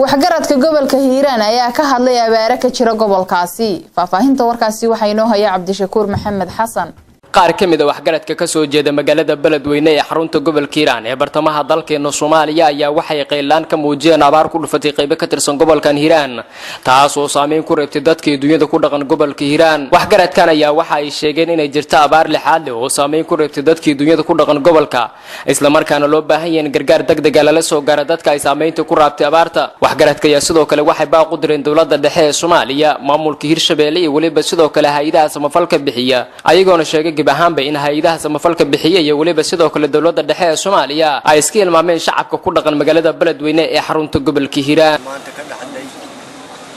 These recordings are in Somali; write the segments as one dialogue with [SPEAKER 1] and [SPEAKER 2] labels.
[SPEAKER 1] Waxgaradka gobolka Hiiraan ayaa ka hadlay abaare ka jira gobolkaasi. Faahfaahinta warkaasi waxaa inoo haya Cabdishakuur Maxamed Xasan.
[SPEAKER 2] Qaar ka mid a waxgaradka kasoo jeeda magaalada Beledweyne ee xarunta gobolka Hiiraan ee bartamaha dalkeena Soomaaliya ayaa waxay qaylaan ka muujiyeen abaar ku dhufatay qaybo ka tirsan gobolkan Hiiraan, taas oo saameyn ku reebtay dadkii dunyada ku dhaqan gobolka Hiiraan. Waxgaradkan ayaa waxa ay sheegeen inay jirto abaar lixaad leh oo saameyn ku reebtay dadkii dunyada ku dhaqan gobolka, islamarkaana loo baahan yahay in gargaar degdega lala soo gaaro dadka ay saameynta ku raabtay abaarta. Waxgaradka ayaa sidoo kale waxay baaq u direen dowladda dhexe ee Soomaaliya, maamulka Hirshabeelle iyo weliba sidoo kale hay-adaha samafalka bixiya, ayagoona sheegay geb ahaanba in hay-adaha samafalka bixiya iyo weliba sidoo kale dowladda dhexe ee Soomaaliya ay iska hilmaameen shacabka ku dhaqan magaalada Beledweyne ee xarunta gobolka Hiiraan.
[SPEAKER 3] Maanta ka dhaxday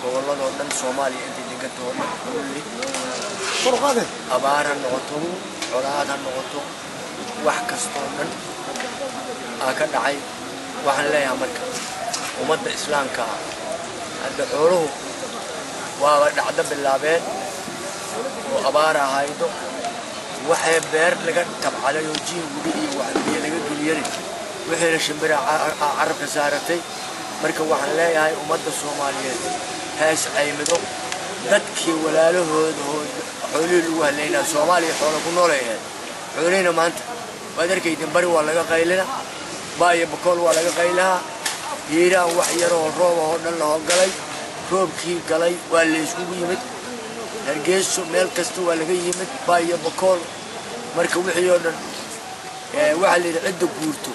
[SPEAKER 3] gobolladoo dhan Soomaaliya intay deganta oo dhan kulli, abaar ha noqoto, colaad ha noqoto, wax kastoo dhan aa ka dhacay. Waxaan leeyahay marka ummadda islaamka ah, hadda xooluhu waaba dhacdo bilaabeen oo abaar ahaydo, waxay beer laga tabcaday oo jiin gubi iyo wax biyo laga geliyana wixiina shimbira carabka saaratay. Marka waxaan leeyahay ummadda Soomaaliyeed hees caymido dadkii walaalahooda oo xoolihii lagu halaynaa. Soomaaliya xoola ku noolay ahayd, xoolihiina maanta waad arkaydin. Bari waa laga qaylina, Baayo Bakool waa laga qaylahaa, Hiiraan wax yaroo roob oo dhan lahoo galay, roobkii galay waa la iskugu yimid, Hargeyso meel kasta waa laga yimid, Baayo Bakool. Marka wixii oo dhan waxaa la yidhi cidda guurto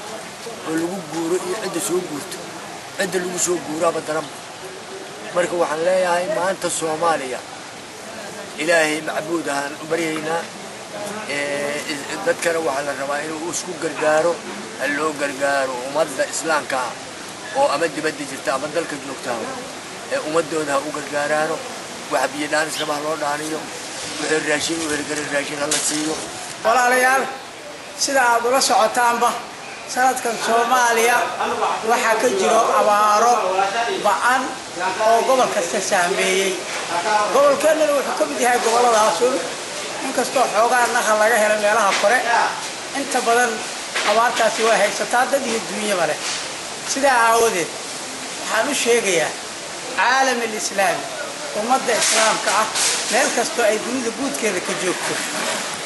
[SPEAKER 3] oo lagu guuro iyo cidda soo guurto, cidda lagu soo guuraaba daranba. Marka waxaan leeyahay maanta Soomaaliya Ilaahay macbuud ahaan u baryaynaa, dadkana waxaa la rabaa inuu isku gargaaro. Ha loo gargaaro ummadda islaamka ah oo ama dibadda jirta ama dalka joogtaa ee ummadooda ha u gargaaraano. Waxa biyo dhaanisnaba ha loo dhaaniyo, wixii raashin u heli kara raashin ha la siiyo.
[SPEAKER 4] Walaalayaal, sida aad ula socotaanba, sanadkan Soomaaliya waxaa ka jiro abaaro ba-an oo gobol kasta saameeyey. Gobolkeennana wuxuu ka mid yahay gobolladaasun. Inkastoo xoogaa naqa laga helo meelaha kore, inta badan abaartaasi waa haysataa dad iyo duunyaba leh. Sidaa aawadeed waxaan u sheegayaa caalam alislaami, ummadda islaamka ah meel kastoo ay dunida guudkeeda ka joogto,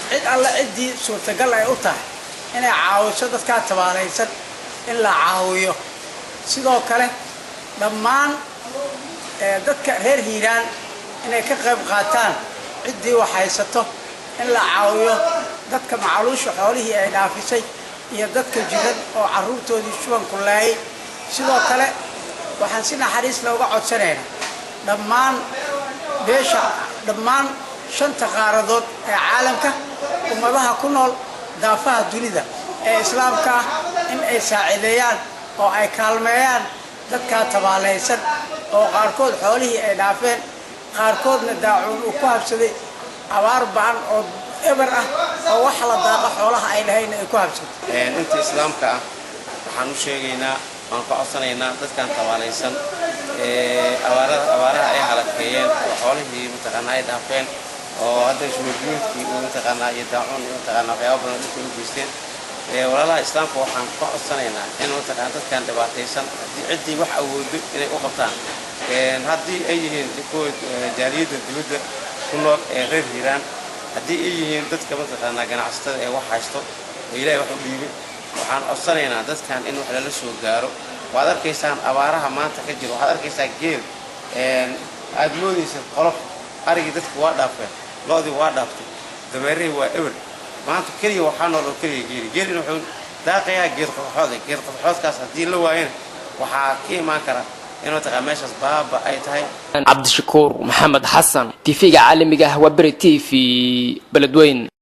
[SPEAKER 4] cid alla ciddii suurtagal ay u tahay inay caawiso dadkaa tabaalaysan in la caawiyo. Sidoo kale dhammaan dadka reer Hiiraan inay ka qayb qaataan ciddii wax haysato in la caawiyo, dadka macaluusha xoolihii ay dhaafisay iyo dadka jiran oo carruurtoodii shubanku laayay. Sidoo kale waxaan si naxariis looga codsanaynaa dhammaan beesha, dhammaan shanta qaaradood ee caalamka, ummadaha ku nool daafaha dunida ee islaamka ah in ay saacideeyaan oo ay kaalmeeyaan dadkaa tabaalaysan oo qaarkood xoolihii ay dhaafeen, qaarkoodna daacuun uu ku habsaday, abaar ba-an oo eber ah oo wax la daaqa xoolaha ay lahayna ay ku habsatay.
[SPEAKER 5] Inta islaamka ah waxaan u sheegaynaa, waan ka codsanaynaa dadkan tabaalaysan abaarada, abaaraha ay halakeeyeen oo xoolihii mataqaanaa ay dhaafeen oo hadda shubabiyoodkii mataqaanaa iyo daacuun iyo mataqaanaa waxyaaba badan dhulka u geysteen. Walaalaha islaamka waxaan ka codsanaynaa in mataqaana dadkan dhibaataysan haddii ciddii wax awoodo inay u qabtaan, haddii ay yihiin kuwa jaaliyadda dibadda ku nool ee reer Hiiraan, haddii ay yihiin dadka mataqaanaa ganacsatada ee wax haysto oo Ilaahay wax u dhiibay. Waxaan codsanaynaa dadkan in wax lala soo gaaro. Waad arkaysaan abaaraha maanta ka jira, waxaad arkaysaa geel aad moodaysa qolof, arigii dadka waa dhaafeen, lo'dii waa dhaaftay, dameerihii waa eber. Maanta keliya waxaa nool oo keliya geeli. Geelina wuxuu daaqayaa geed qodxoode, geed qodxoodkaas haddii la waayana waxaa ka imaan kara in mataqaa meeshaas baaba ay tahay.
[SPEAKER 2] Cabdishakuur Maxamed Xasan, TV-ga caalamiga ah waa Beri TV, Beledweyn.